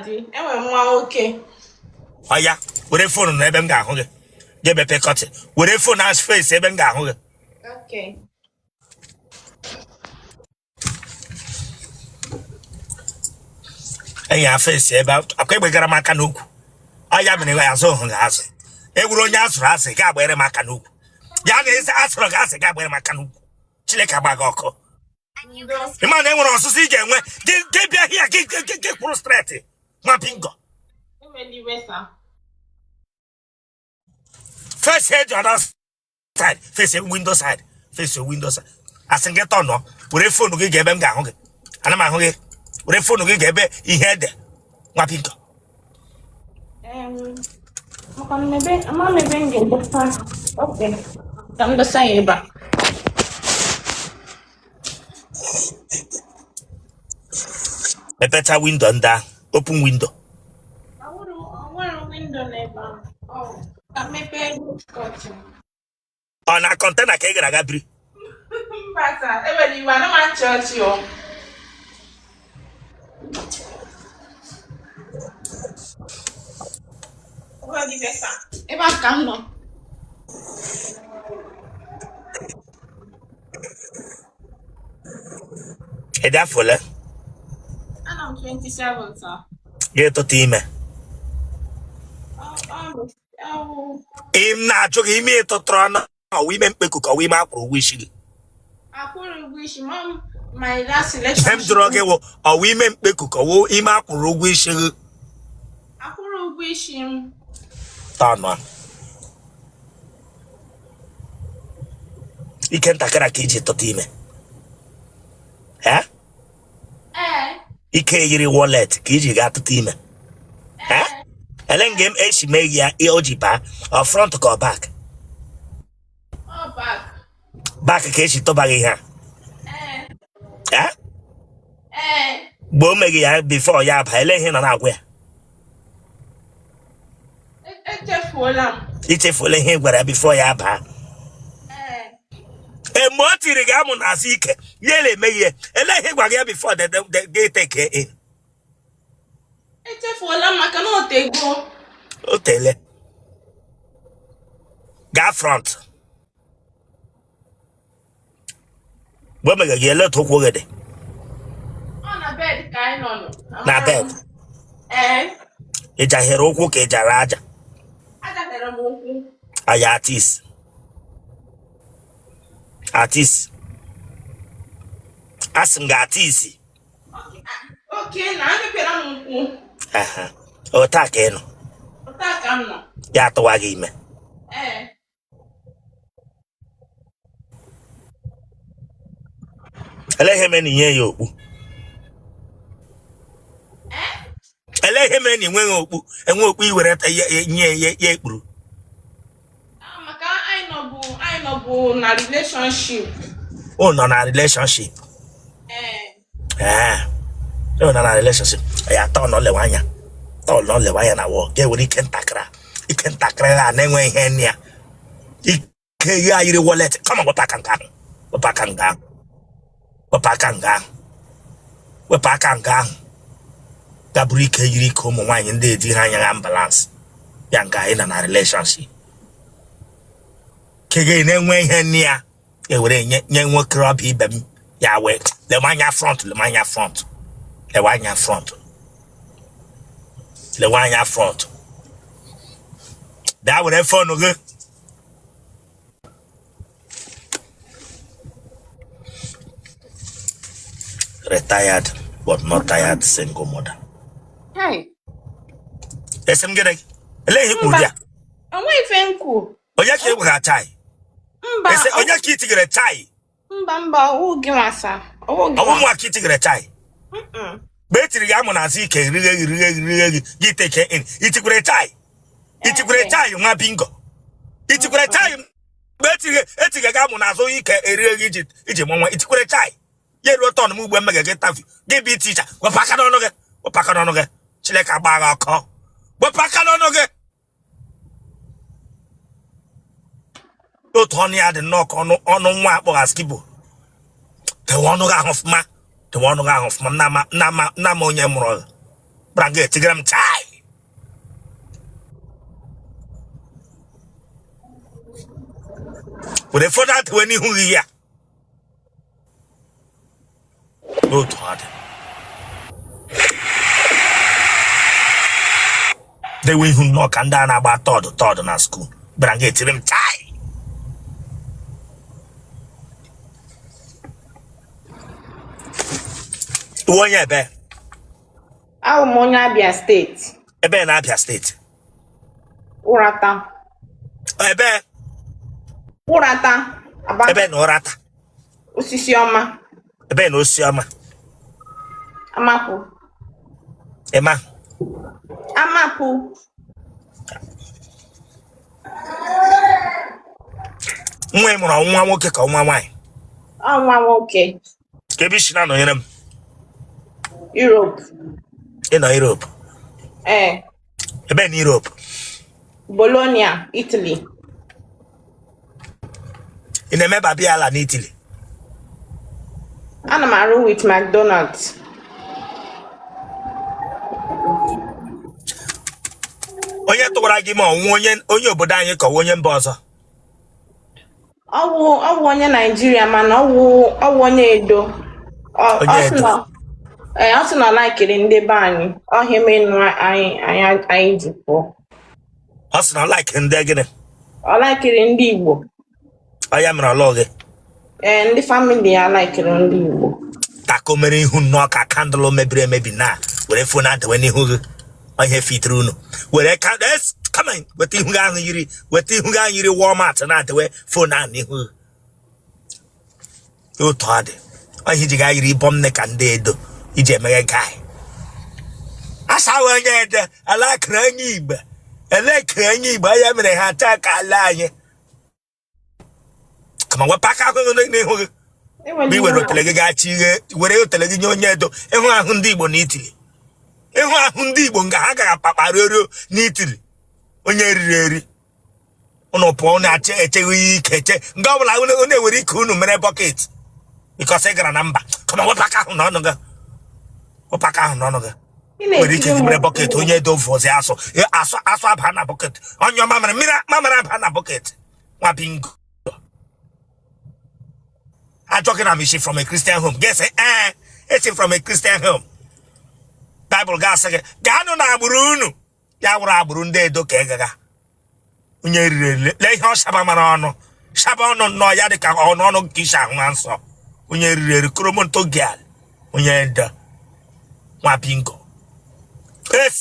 di. Enwere m nwa nwoke. Ọya, were phone na ebe m ga-ahụ gị. Ga-emepe curtain. Were phone as face ebe m ga-ahụ gị. Okay. Enyi ya face ebe akwa egbegara m aka n'ukwu. Ọ ya mere ya azụ hụ gị azụ. Ewuru onye azụrụ azụ ga-agbere m aka n'ukwu. Ya na eze asụrụ gị azụ ga-agbere m aka n'ukwu. Chineke agba gị ọkụ. Ị ma na e nwere ọsụsụ ị ga-enwe gị bịa hịa gị gị kwụrụ straight nwa bingo. Face the other side, face window side, face window side. Asị gị tọnụọ, were phone gị ga ebe m ga-ahụ gị. Ana m ahụ gị. Were phone gị ga ebe ihe dị nwa bingo. Ama m ebe m ga-edosa. Okay. Ka m dosa ya ebe a. Mepecha window ndị ahụ, open window. Nwere window n'ebe ahụ. Ka m mepee curtain. Ọ na container ka ị gara aga biri? Mba sir, ewela iwe, ana m achị ọchị o. Ewela iwe sir. Ebe a ka m nọ. Ị dị afọ ole? Anọ m 27 sir. Gị tụta ime. Ị m na-ajụ gị ime ị tụtụrụ ọnụ ọwụ ime mkpeku ka ọwụ ime akwụrụ ụgwọ isi gị? Akwụrụ ụgwọ isi m my last Ihe m relationship. jụrụ gị wụ ọwụ ime mkpeku ka ọwụ ime akwụrụ ụgwọ isi gị? Akwụrụ ụgwọ isi m. Tọnụ ike ntakịrị ka iji tụta ime. Ee? Ike yiri wallet ka iji gaa tụta ime. Ee? Ele nga m esi mee ya o ji baa ọ front ka ọ back? Back ka esi tụba gị ihe a. Ee? Mgbe o meghị ya before ya aba, ele ihe nọ na-agwa ya? Echefuola m. I chefuola ihe ị gwara ya before ya baa? Ee, mgbe o tiri gị amụ n'azụ ike ya na-emeghị ya, ele ihe ị gwara ya before they take in? Echefuola m maka na o tego. O tele. Gaa front. Mgbe o meghe gị, ele otu ụkwụ gị dị? Ọ na bed ka anyị nọ nọ. Na bed? Ee. Ị jahere ụkwụ ka ị jara aja? Ajahere m ụkwụ. Aya artist. Artist. Asị m gị artist. Okay, na emepere m ụkwụ. Aha. Otu a ka ị nọ. Otu a ka m nọ. Ya atụwa gị ime. Ee. Ele ihe mere na inye ya okpu? Ele ihe mere na enweghị okpu, enwe okpu i were nye ya ya ekpuru? Maka anyị nọbụ na relationship. O nọ na relationship. Ee, o nọ na relationship. Ya tọnụ lewe anya, tọnụ lewe anya na wall. Ga-ewere ike ntakịrị, ike ntakịrị a na-enwe ihe nne ya, ike ya yiri wallet. Kama wepụ aka nga ahụ, wepụ aka nga ahụ, wepụ aka nga ahụ, wepụ aka nga ahụ. Ga bụrụ ike yiri ike ụmụ nwaanyị ndị eji ha anya ha ambulance ya nga anyị nọ na relationship ke gị na-enwe ihe nne ya ewere nye nye nwokorobịa ibe m ya wee lewe anya front, lewe anya front, lewe anya front, lewe anya front. Bịa were phone gị. Retired but not tired single mother. Hey. Esi m gịnị? Elee ihe i kwuru Mba. di ya? Onwe ife m kwu. Onye ka ị gwara chai? Mba. Ese onye ka i tigere chai? Mba mba, ọwụ gị nwa sir. Ọwụ gị Ọwụ nwa. mụnwa ka i tigere chai? Mm-mm. Mgbe e tiri gị amụ n'azụ ike righe gị righe gị righe gị gị take in. I tikwere chai? I tikwere chai nwa bingo? I tikwere chai mgbe etiri gị amụ n'azụ ike erighe gị iji mụọ nwa? I tikwere chai? Ya eruo turn m ugbo mmega gị interview gị bụ teacher. Wepụ aka n'ọnụ gị, wepụ aka n'ọnụ gị. Chineke agba gị ọkụ. Wepụ aka n'ọnụ gị. Otu ọnụ ya dị nnọọ ka ọnụ ọnụ nwa akpọgha skibo. Dewe ọnụ gị ahụ ọfụma, dewe ọnụ gị ahụ ọfụma. Nna ma onye mụrụ gị. Bịara nga etigara m chai. Were phone atụwe n'ihu gị ya. N'otu ọ dị. Dewe ihu nnọọ ka ndị a na-agba third third na school. Bịara nga etiri m chai. Ị wụ onye ebe? Awụ m onye Abia steeti. Ebe na Abia steeti? Ụrata. Ebe? Ụrata. Aba. Ebe na Ụrata? Osisiọma. Ebe na Osisiọma? Amapụ. Ịma? Amapụ. Nwa ị mụrụ nwa nwoke ka nwa nwaanyị? Ọ nwa nwoke. Kee ebe i si na-anọnyere m? Europe. Ị nọ Europe? Ee. Ebe na Europe? Bologna, Italy. Ị na-eme babiala na Italy? Ana m arụ with McDonald's. Onye tụwara gị ime ọ wụ onye obodo anyị ka ọ wụ onye mba ọzọ? Ọ wụ onye Naijiria mana ọ wụ onye Edo. Ọ sị na ọ laikiri ndị be anyị, ọ ihe menụ anyị ji pụọ. Ọ sị na ọ laikiri ndị gịnị? Ọ laikiri ndị Igbo. Ọ ya mere ọ lụọ gị? Ee, ndị family ya laikiri ndị Igbo. Tako mere ihu nnọọ ka candle mebiri emebi na were phone adewe n'ihu gị ihe fitiri unu were kama weta ihu gị ahụ yiri weta ihu gị ahụ yiri Walmart na-adewe phone ahụ n'ihu gị otu ọ dị ihe iji ga yiri bọmne ka ndị Edo iji emeghe guy asawa onye Edo alakịrị onye Igbo elekere onye Igbo ya mere ha taa ka ala anyị kama wepụ aka ahụ n'ihu gị mgbe i were otele gị gachi ihe were otele gị nye onye Edo ịhụ ahụ ndị Igbo na Italy ịhụ ahụ ndị Igbo nga ha gara kpakpa ruo n'Italy onye riri eri ụnụ pụọ ụnụ echeghị ihe ike eche nga ọbụla unu ewere ike unu mere bucket because ị gara na mba kama wepụ aka ahụ n'ọnụ gị wepụ aka ahụ n'ọnụ gị nwere ike gị mere bucket onye Edo vọzi asụ asụ asụ aba na bucket onye mamịrị mmiri mamịrị aba na bucket nwa bingo ajụọ gị na m isi from a Christian home ga-ese ee esi from a Christian home Bible ga-asị gị gaanụ na agbụrụ unu ya wụrụ agbụrụ ndị Edo ka ị gaga onye riri eri lee ihe ọ shaba mara ọnụ shaba ọnụ nnọọ ya dị ka ọnụ ọnụ nke isi ahụ nsọ onye riri eri koromonto gial onye Edo nwa bingo es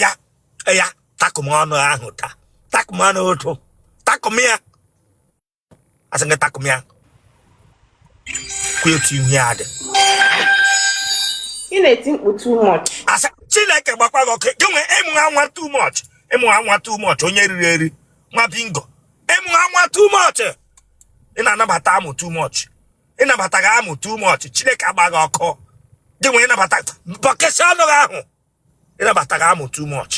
ya ya takụm ọnụ ahụ taa takụm ọnụ otu takụm ya asị gị takụm ya kwụ otu ihu ya dị Ị na-eti mkpu too much. Asị Chineke gbakwa gị ọkụ gị nwee ịmụ nwa too much ịmụ nwa too much onye riri eri nwa bingo ịmụ nwa too much ị na-anabata amụ too much ịnabata gị amụ too much Chineke agba gị ọkụ gị nwee ịnabata bọkesị ọnụ gị ahụ ịnabata gị amụ too much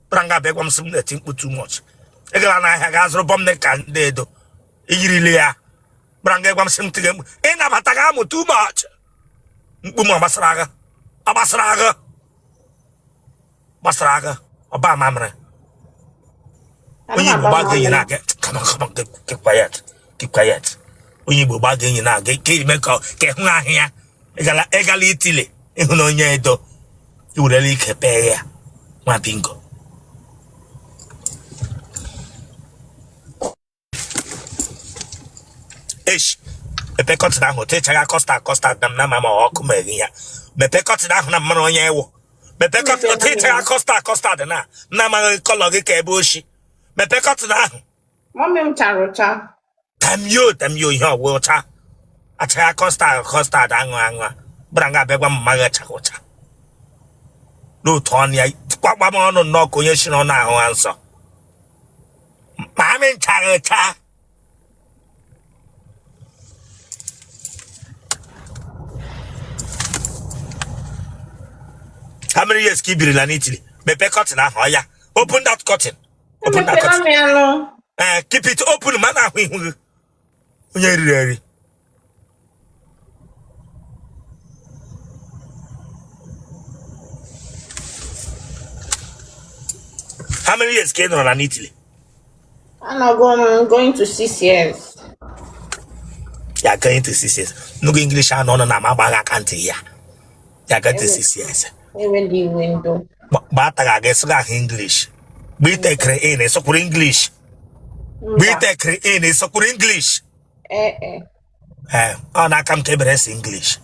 bịara nga bịa gwa m sị m na-eti mkpu too much ị gara n'ahịa gaa zụrụ bọm ka ndị Edo iyirile ya bịara nga gwa m sị m tige mkpu ịnabata gị amụ too much mkpu m gbasara agha ọ gbasara agha gbasara agha ọba mamịrị onye Igbo gbaga enyi na-aga come on come on keep quiet keep quiet onye Igbo gbaga enyi na-aga ka ime ka ịhụ ahụ ya ịgala Italy ịhụ na onye Edo iwerela ike pee ya nwa bingo esh mepee curtain ahụ otu ịchaga custard custard na m na ma ọkụ ma ya mepee curtain ahụ na mmanụ onye ewu mepee curtain otu ịchaga custard custard na m na-amaghị colour gị ka ebe oshi mepee curtain ahụ Mummy m chara ụcha. Damn you, damn you, ihe ọgwụ ụcha achaga custard custard aṅụ aṅụ bịara nga abịa gwa m mma gị achaghị ụcha n'otu ọnụ ya kwakpa m ọnụ nnọọ ka onye si n'ọnụ ahụ ha nsọ ma amị nchaghị ụcha How many years ka i birila n'Italy? Mepee curtain ahụ ọ ya. Open that curtain. Open that Emepela curtain. m ya nụ. Ee, keep it open ma na-ahụ ihu gị. Onye riri eri. How many years ka ị nọrọ na Italy? Anọgo m going to 6 years. Ya going to 6 years. Nnukwu English anọ nọ na ma agbaghị aka ntị ya. Ya going to 6 years. Ewela iwe, ndo. Mgbe ataghị aga ịsụghị ahụ English. Mgbe ị tekere in ịsụkwuru English. Mgbe ị Mba. tekere in ịsụkwuru English. Ee e. Ee, ọ n'aka m ka ebere si English.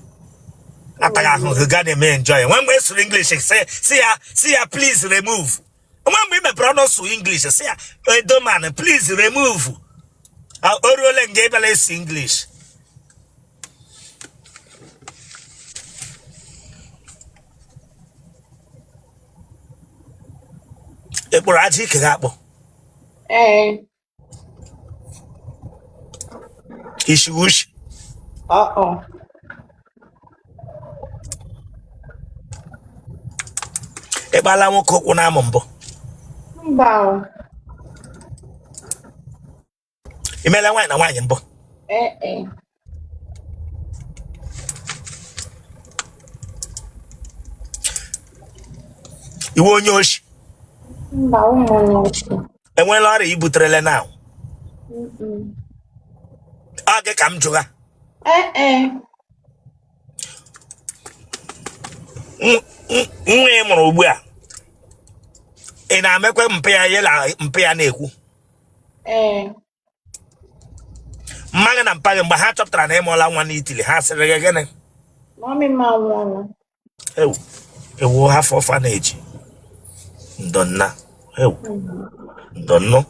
Ataghị ahụ gị ga na-eme enjoy. Nwe mgbe ị sụrụ English si ya please remove. Nwe mgbe ị mepere ọnụ sụ English si ya edoman please remove. Ah, o ruole nga ị bịala esi English. Ị kpụrụ aja ike gị akpụ? Ee. Ishi ushi? Ọ. Ị gbala nwoke ụkwụ n'amụ mbụ? Mba o. Ị meela nwaanyị na nwaanyị mbụ? Ee e. Ị wụ onye oshi? Mba, ụmụ onye oshi. Enweela ọrịa i buterele na ọ gị ka m jụga? Ee e. Nwa ị mụrụ ugbu a, ị na-emekwa mpa ya yela mpa ya na-ekwu? Ee. Mma gị na mpa gị, mgbe ha chọpụtara na ị mụọla nwa n'Italy, ha sịrị gị gịnị? Mummy m anwụọla. Ewu ewu, half orphanage, ndo nna, ewu, ndo nnụ.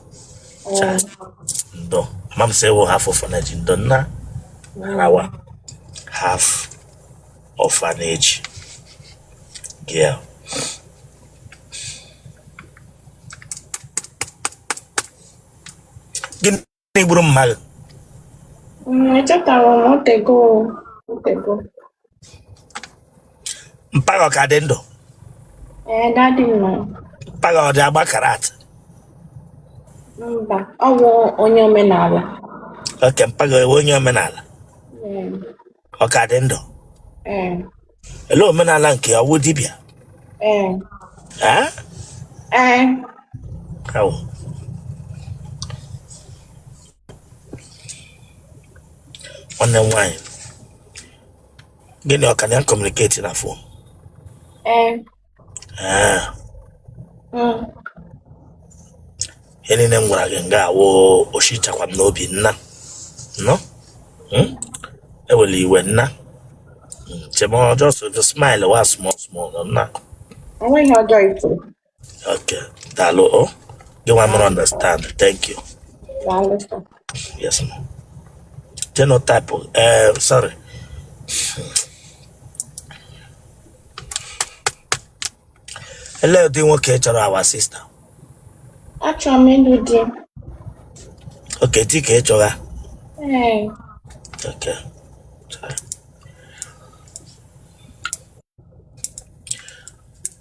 Ee. Ndo mama m sị ewu half orphanage, ndo nna, harawa half orphanage girl. Gịnị gburu mma gị? Echetara m, otego, otego. Mpa gị ọ ka dị ndụ? Ee, daddy m nọ. Mpa gị ọ dị agba karat? Mba, ọ bụ onye omenala. Okay, mpa gị onye omenala? Ee. Ọ ka dị ndụ? Ee. Ele omenala nke ọ wụ dibịa? Ee. Eh? Ee. Awụ. Nwanne m nwaanyị, gịnị ọ ka na communicate na phone? Ee. Ee. Ihe niile m gwara gị nga awụ oshichakwa m n'obi nna no. Ewela iwe nna. Chem just the smile wa small small nọ nna. Enweghị ọjọọ ifuru. Okay, daalụ o. Gị nwa mụrụ understand. Thank you. Daalụ sir. Yes ma. Genotype, sorry, Elee ụdị nwoke ị chọrọ, our sister? Achọrọ m ịlụ di. Okay, di ka ị chọga? Ee. Okay. Sorry.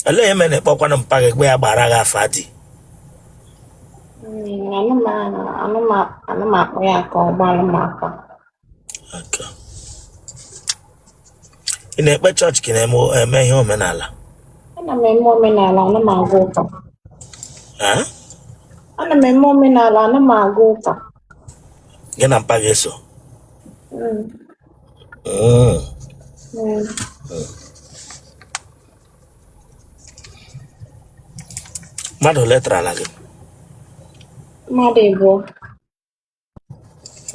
Elee ihe mere na ị kpọkwanụ mpa gị gwa ya gbara gị afa di? Anụ m akpọ ya ka ọ gbalụ m afa. Okay. Ị na-ekpe chọọchị ka ị na-eme eme ihe omenala? Ana m eme omenala, ana m aga ụka. Eh? Ana m eme omenala, ana m aga ụka. Gị na mpa gị eso? Mm. Mmadụ ole tarala gị? Mmadụ ịbụọ.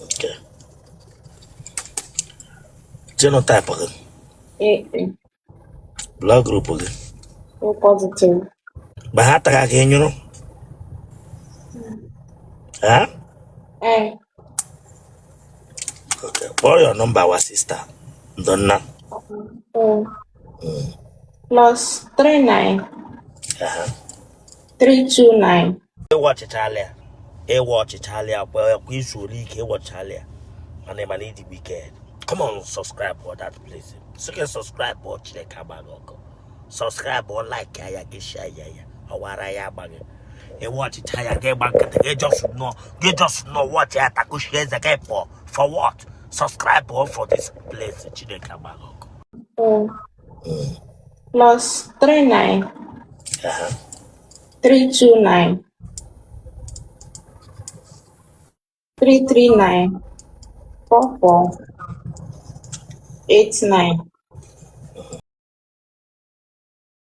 Okay. Genotype gị? AA. Blood group gị? O positive. Mgbe ha tara gị nyụrụ? Ha? Ee. Okay. Kpọọ your number, our sister. Ndonna. +39 329. Ịwọchichala ya, ịwọchichala ya kwa kwa izu ole ike ịwọchichala ya, mana ị mana ịdị wicked. Come on, subscribe for that place. Sị gị subscribe ọ Chineke agbaghị ọkụ. Subscribe ọ, like ya, gị share ya, ya ọwara ya agbaghị. Ịwọchicha ya, gị gba nkịtị, gị just nọ, gị just nọ watch ya, takushie eze gị pụọ. For what? Subscribe ọ for this place. Chineke agbaghị ọkụ. +39 329. 339 44 89.